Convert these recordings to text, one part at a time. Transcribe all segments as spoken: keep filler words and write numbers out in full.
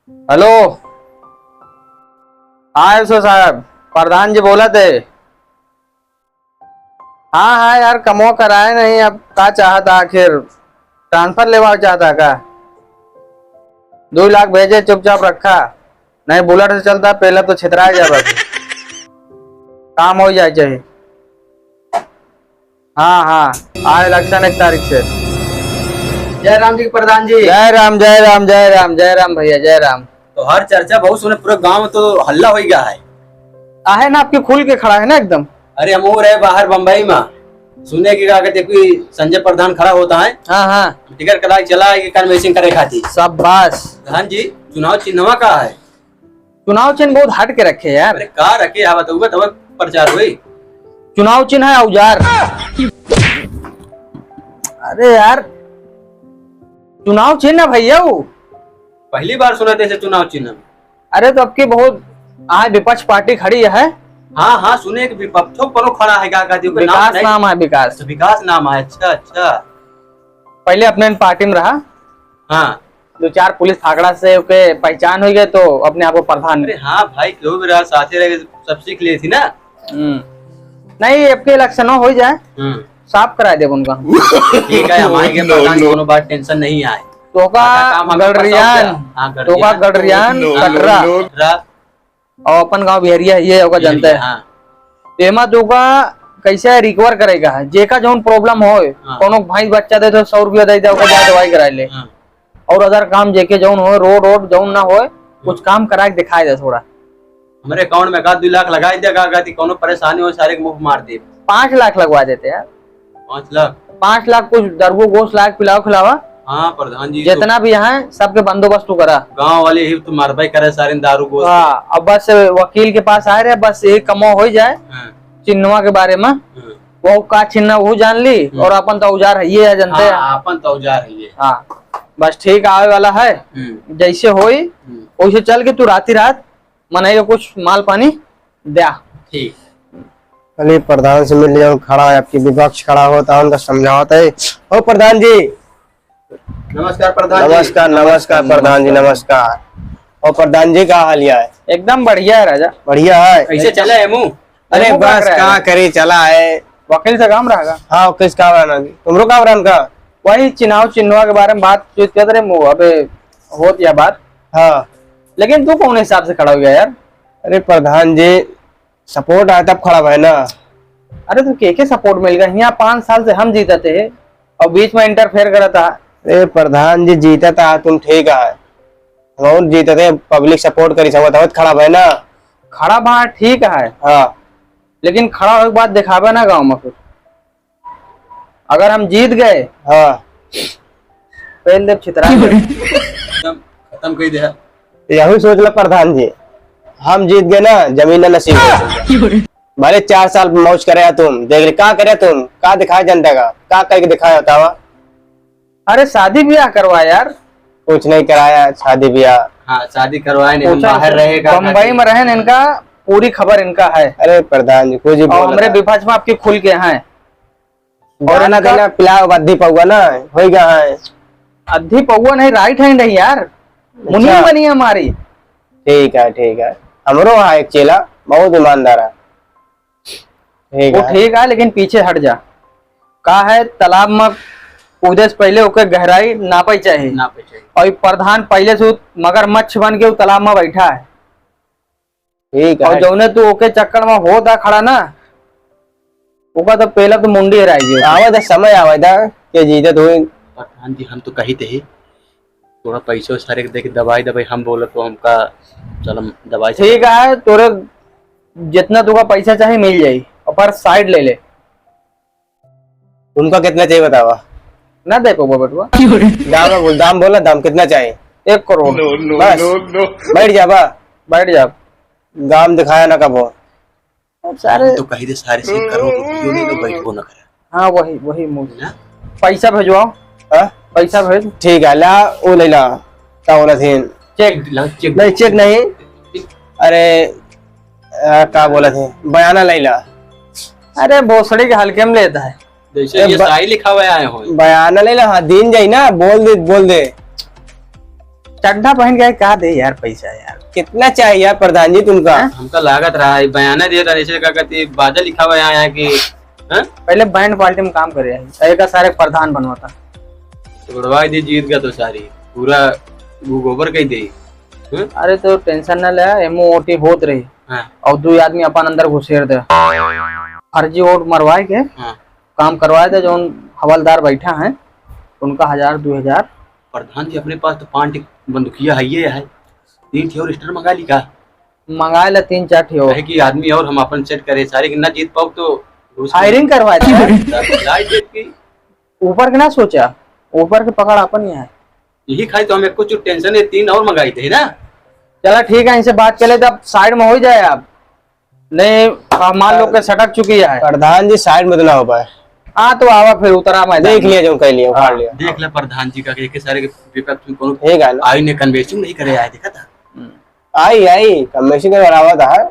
हेलो। हाँ, एसओ साहब, प्रधान जी बोलत है। हाँ, हाँ यार, कमवा कराए नहीं, अब का चाहता आखिर? ट्रांसफर लेवा चाहता का? दो लाख भेजे, चुपचाप रखा, नहीं बुलेट से चलता, पहले तो छितराए जाबा। काम हो जाए चाहिए। हाँ, हाँ, आ इलेक्शन एक तारीख से। जय राम जी के प्रधान जी। जय राम, जय राम, जय राम, जय राम भैया, जय राम। तो हर चर्चा बहुत सुने, पूरा गांव में तो हल्ला हो गया है। आहे ना, आपकी खुल के खड़ा है ना एकदम। अरे, हम वो रहे बाहर बम्बई में, सुने कि का कहते कोई संजय प्रधान खड़ा होता है। हाँ, हाँ। टिकट कटा के चला है कि कन्वेंशन करे खातिर। शाबाश। प्रधान जी, चुनाव चिन्हवा का है? चुनाव चिन्ह बहुत हट के रखे यार। अरे का रखे, आप बताओ, तब प्रचार हुई। चुनाव चिन्ह है औजार। अरे यार, चुनाव चिन्ह है भैया वो। पहली बार सुना थे ऐसे चुनाव चिन्ह। अरे तो अब की बहुत आए विपक्ष पार्टी खड़ी है। हाँ, हाँ, सुने कि विपक्षो परो खड़ा है, का कहती है, ओकर नाम विकास नहीं। नाम है विकास। अच्छा, विकास नाम है, अच्छा, अच्छा। पहले अपने पार्टी में रहा। हाँ। दो चार पुलिस फाकड़ा से ओके पहचान हो गए तो अपने आप को प्रधान। अरे हाँ भाई, केहू भी रहा, साथे रहे, सब सीख लिए थी ना। हम्म। नहीं, आपके इलेक्शन हो जाए, हम्म। साफ करा दे उनका। ठीक है, हमारे के नो, प्रधान नो। कोनो बात टेंशन नहीं आए। तो का अच्छा, काम हम गड़रियान, हाँ, तो का गड़रियान। गड़रियान, नो, नो, कटरा। नो। कटरा। और अपन गांव बिहरिया, ये ओका जानते हैं। हाँ। एमा तो का कैसे रिकवर करेगा, जेका जौन प्रॉब्लम होए, हाँ। कोनो भैंस बच्चा दे तो सौ रुपया दे दे, ओका जाए दवाई कराए ले। हाँ। और अदर काम जेके जौन होए, रोड वोड जौन ना होए, कुछ हम्म। काम करा के दिखाए दे थोड़ा। हमारे अकाउंट में एक आध दो लाख लगाए दे, का कहती, कोनो परेशानी हो, सारे के मुंह मार दे। पाँच लाख लगवा देते यार। पाँच लाख? पाँच लाख कुछ दरबो गोश्त लाग पिलाओ खिलावा। हाँ, प्रधान जी, जितना तो भी है, सबके बंदोबस्त तू करा। गांव वाले ही तो मारबाई करे सारे दारू गोश्त। हाँ, अब बस वकील के पास आए रहे, बस यही कमो हो जाए। हाँ। चिन्हवा के बारे में। हाँ। वो का चिन्ह वो जान ली, हम्म। और अपन तो औजार है, ये है, जानते हैं। हाँ, अपन तो औजार है ये। हाँ, बस ठीक आवे वाला है। हम्म। जैसे होई, हम्म। वैसे चल के तू राती रात मनई के कुछ माल पानी द्या। ठीक। चलिए, प्रधान से मिल लिया, खड़ा है, आपकी विपक्ष खड़ा होता है, उनका समझावत है। ओ प्रधान जी। नमस्कार प्रधान जी। नमस्कार, नमस्कार प्रधान जी, नमस्कार। ओ प्रधान जी, का हाल है? एकदम बढ़िया है राजा। बढ़िया है। कैसे चला है मुंह? अरे बस का करी, चला है। वकील से काम रहेगा? हाँ, वकील से काम रहना जी। तुमरो काम रहन का? वही चुनाव चिन्हवा के बारे में बातचीत करत रहे, मु-, अबे होत या बात। हाँ। लेकिन तू कौन हिसाब से खड़ा हो गया यार? अरे प्रधान जी, सपोर्ट आए तब खड़ा भए ना। अरे तो के के सपोर्ट मिल गया? यहाँ पाँच साल से हम जीतत है और बीच में इंटरफेयर करत है। अरे प्रधान जी, जीतत है तुम ठीक है, हम और जीतत है, पब्लिक सपोर्ट करी, समझ, समझ खड़ा भए ना। खड़ा भा ठीक है। हाँ। लेकिन खड़ा होए के बाद दिखावे ना गाँव में कुछ। अगर हम जीत गए, हाँ। पहले छितरा गए। खत्म, खत्म कर दिया। यही सोच ला प्रधान जी, हम जीत गए ना, जमीन ना नसीब हो। भले चार साल मौज करे तुम, देख ले का करे तुम, का दिखाए जनता का, का करके दिखाया बतावा? अरे शादी ब्याह करवा यार। कुछ नहीं कराया शादी ब्याह। हाँ, शादी करवाए नहीं, हम बाहर रहे का बम्बई में रहे, इनका पूरी खबर इनका है। अरे प्रधान जी, कुछ भी और बोल हमरे रहा। विपक्ष में आपकी खुल के हैं। और गाना इनका देना पिलाओ, अद्धी पौआ ना, होई गा है। अद्धी पौआ नहीं, राइट हैंड है यार, अच्छा। मुनीम बनी हमारी। ठीक है, ठीक है, हमरो है एक चेला, बहुत ईमानदार है। ठीक वो है। ठीक है, लेकिन पीछे हट जा। का है, तालाब में कूदे से पहले ओके गहराई नापे चाहिए। नापे चाहिए। और ई प्रधान पहले से उ मगरमच्छ बन के उ तालाब में बैठा है। ठीक है। और जौने तू ओके चक्कर में होता खड़ा ना, ओका तो पहला तो मुंडी हराई गई। आवे तो समय आवे था कि जीतत हुई। प्रधान जी, हम तो कही थे ही, थोड़ा पैसो सारे के दे के दवाई दवाई हम बोले तो हमका चल हम दवाई से ठीक है, तोरे जितना तुका पैसा चाही मिल जाई, पर साइड ले ले। तुमका कितना चाहिए बतावा? ना दे पाबो बेटवा। दाम बोल, दाम बोला, दाम कितना चाहिए? एक करोड़। No, no, बस। No, no। बैठ जा बा। बैठ जा। गाम दिखाया ना कबो। अब सारे तो कही दे सारे से करोड़ रुपये ले लो, बैठो ना करे। हाँ, वही, वही मूड। ना? पैसा भेजवाओ। हाँ? पैसा भेज। ठीक है, ला, वो ले ला। का बोला थे? चेक। ला, चेक। नहीं, चेक नहीं। अरे, आ, का बोला थे? बयाना ले ला। अरे, भोसड़ी के हल्के में लेता है। जैसे ए, ये ब-, शाही लिखा हुआ आए हो। बयाना ले ला, हाँ, दिन जाई ना, बोल दे, बोल दे। चड्ढा पहन के का दे यार पैसा यार? कितना चाहिए यार प्रधान जी तुमका? हैं? हमका लागत रहा है, बयाना दिया था, जैसे का कहती बादल लिखा हुआ यहाँ, यहाँ की, हैं? पहले बैंड पार्टी में काम करे हैं, एक सारे प्रधान बनवाता। तो बढ़वा दे, जीत गया तो सारी, पूरा गो-, गोबर कह दे। हैं? अरे तो टेंशन ना ले, एमओ ओटी होत रही। हाँ। और दो आदमी अपन अंदर घुसेर दे, फर्जी वोट मरवाए के हाँ। काम करवाए दे। जौन हवलदार बैठा है, उनका हजार, दो हजार। प्रधान जी, अपने पास तो पाँच ठी बंदूकिया है, ये है, तीन ठी और स्टर मंगा ली का? मंगाए ला तीन चार ठी और। कहे कि आदमी और हम अपन सेट करे, सारे के ना जीत पाओ तो घूस firing करवाए थे। लाए देख के। ऊपर के ना सोचा, ऊपर के पकड़ अपन ही है। यही खाई तो हम एक कुछ टेंशन है, तीन और मंगाई थे ना। चला ठीक है, इनसे बात कर ले, तब साइड में हो ही जाए आप। नहीं, हमार लोग के सटक चुकी है। प्रधान जी, साइड में तो ना हो पाए। हाँ, तो आवा फिर, उतरा मैदान देख में। लिया, जो कह लिया, उखाड़ हाँ, लिया। देख ले प्रधान जी का, एक सारे के विपक्ष में कौन ठीक है ना? आई ने कन्वेंशन नहीं करे आए, देखा था? हम्म। आई, आई, कन्वेंशन के बराबर था।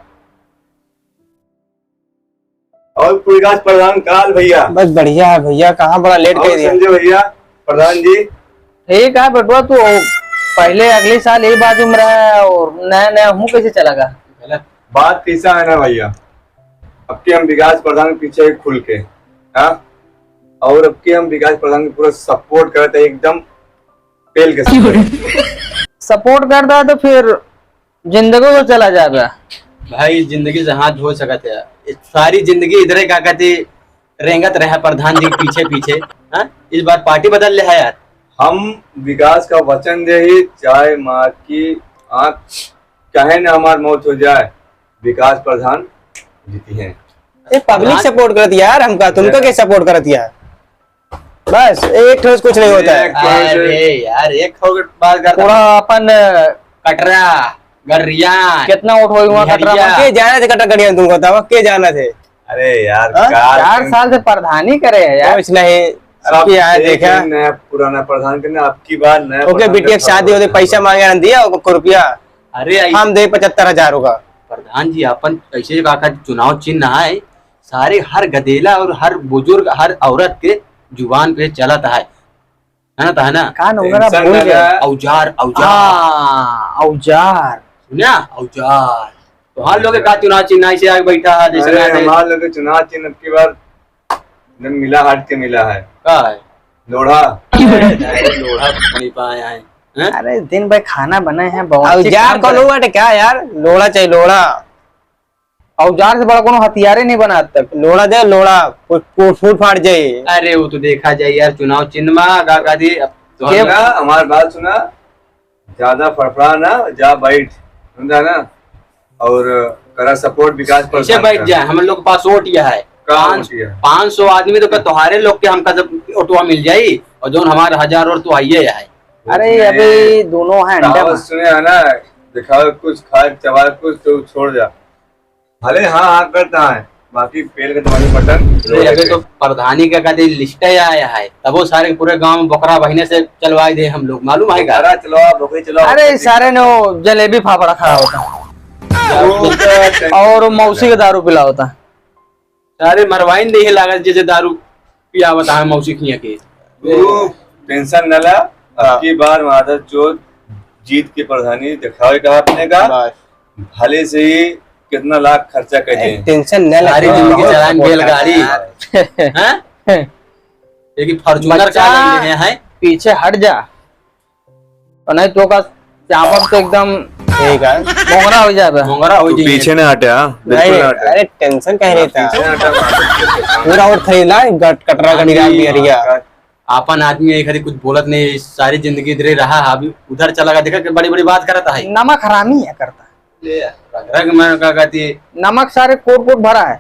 और विकास प्रधान काल भैया। बस बढ़िया है भैया, कहाँ बड़ा लेट और कर दिया। संजय भैया, प्रधान जी। ठीक है बेटवा, तू पहले अगले साल यही बाजू में रहा और नया नया हूँ कैसे चलेगा? गलत। बात कैसा है ना भैया, अब के हम विकास प्रधान के पीछे खुल के, हाँ, और अब के हम विकास प्रधान के पूरा सपोर्ट करते हैं एकदम पेल के सपोर्ट। सपोर्ट करता है तो फिर जिंदगी तो चला जाएगा। भाई, जिंदगी से हाथ धो सकत है। ये सारी जिंदगी इधरे का कहते रेंगत रहे प्रधान जी के पीछे पीछे। हाँ? इस बार पार्टी बदल ले है यार। हम विकास का वचन दे ही, चाहे माँ की आँख, चाहे ना हमार मौत हो जाए, विकास प्रधान जीती हैं। ये पब्लिक प्रधान सपोर्ट करत यार हमका, तुमका के सपोर्ट करत यार? बस, एक ठोस कुछ नहीं होता है। एक ठोस अरे यार, एक ठोस बात करता पूरा हूँ। अपन कटरा, गरियान, कितना वोट होई हुआ कटरा में? के जाना थे कटरा गरियान तुमको बताओ, के जाना थे? अरे यार, हाँ? चार चार साल से प्रधानी करे हैं यार। कुछ नहीं, सब अब की आए एक देखा। नया पुराना प्रधान के ना, अब की बार नया ओके, प्रधान बिटिया के शादी होते, पैसा मांगे ना दिया, ओको रुपया। अरे, ऐसे हम दे पचहत्तर हजार होगा। प्रधान जी, अपन ऐसे का, का चुनाव चिन्ह है, सारे हर गदेला और हर बुजुर्ग, हर औरत के जुबान पे चलत है, है ना, तो है ना? का नाम ओकरा टेंशन भूल ना गए। ले। औजार, औजार। हाँ, औजार। सुना? औजार। तो हर लोग का चुनाव चिन्ह ऐसे आके बैठा है, जैसे अरे, ना थे। हमार लोग के चुनाव चिन्ह अब की बार एकदम मिला हट के मिला है। का है? लोढ़ा। अरे, लोढ़ा नहीं पाया है। हैं? अरे, दिन भर खाना बने हैं, बवाल औजार कौन हुआ टे क्या यार? लोढ़ा चाहिए, लोढ़ा। औजार से बड़ा कोनो हथियारे नहीं बना आज तक। लोढ़ा दे, लोढ़ा, फूट, फूट, फूट फाट जाए। अरे, वो तो देखा जाए यार, चुनाव चिन्ह में आगा का दी, अब तो के हम ना, हमारी बात सुना, ज्यादा फड़फड़ा ना, जा बैठ, समझा ना, और करा सपोर्ट विकास कैसे प्रधान बैठ का। जाए, हम लोग के पास वोट यह है। का पाँच, वोट यह है? पाँच सौ आदमी तो का तोहारे लोग के हमका जब वोटवा मिल जाई, और जौन हमारे हजार और तो आइए है। अरे, उसमें अभी दोनों हैं अंडा कहावत में। सुने है ना, दिखावे कुछ, खाए चबावे कुछ, तो छोड़ जा। भले हाँ, हाँ करता है, बाकी पेल के तुम्हारे बटन अरे, अबे तो प्रधानी का कहते लिस्ट है आया है, तब वो सारे पूरे गांव में बोकरा बहिने से चलवाए दे हम लोग, मालूम है का? बोकरा चलवा, बोकरी चलवा, अरे, बोकरी सारे ने वो जलेबी फाफड़ा खड़ा होता है। वो तो और मौसी के दारू पिला होता है। सारे मरवाइन दे है लागत, जैसे दारू पियावत है मौसी खिया के। तू टेंशन न ला, हाँ। अब की बार माधव चोर जीत के प्रधानी दिखावे का अपने का। बस। भले से ही कितना लाख खर्चा कर ए, दे। टेंशन न ला, सारी जिंदगी बहुत चलाएंगे सपोर्ट बैलगाड़ी। करता है। हैं? एक ही फॉर्च्यूनर बच्चा, का लेंगे हैं। पीछे हट जा। और नहीं तो का चापब तो एकदम ठीक है। मोंगरा हो जाबे। मोंगरा हो तू जाइए। पीछे ना हटे, हाँ? बिल्कुल नहीं, ना हटे। अरे टेंशन कह रहे था। पीछे ना हटे। पूरा और खरीद ला, गट-, कटरा हाँ गड़ी राम जी, बिहरिया। हाँ। आपन आदमी है, कभी कुछ बोलत नहीं, सारी जिंदगी इधरे रहा है, अभी उधर चला गया, देखा कि बड़ी-बड़ी बात करता है। नमक हरामी है करता। ले, रग रग में का कहती है? नमक सारे कोट कोट भरा है।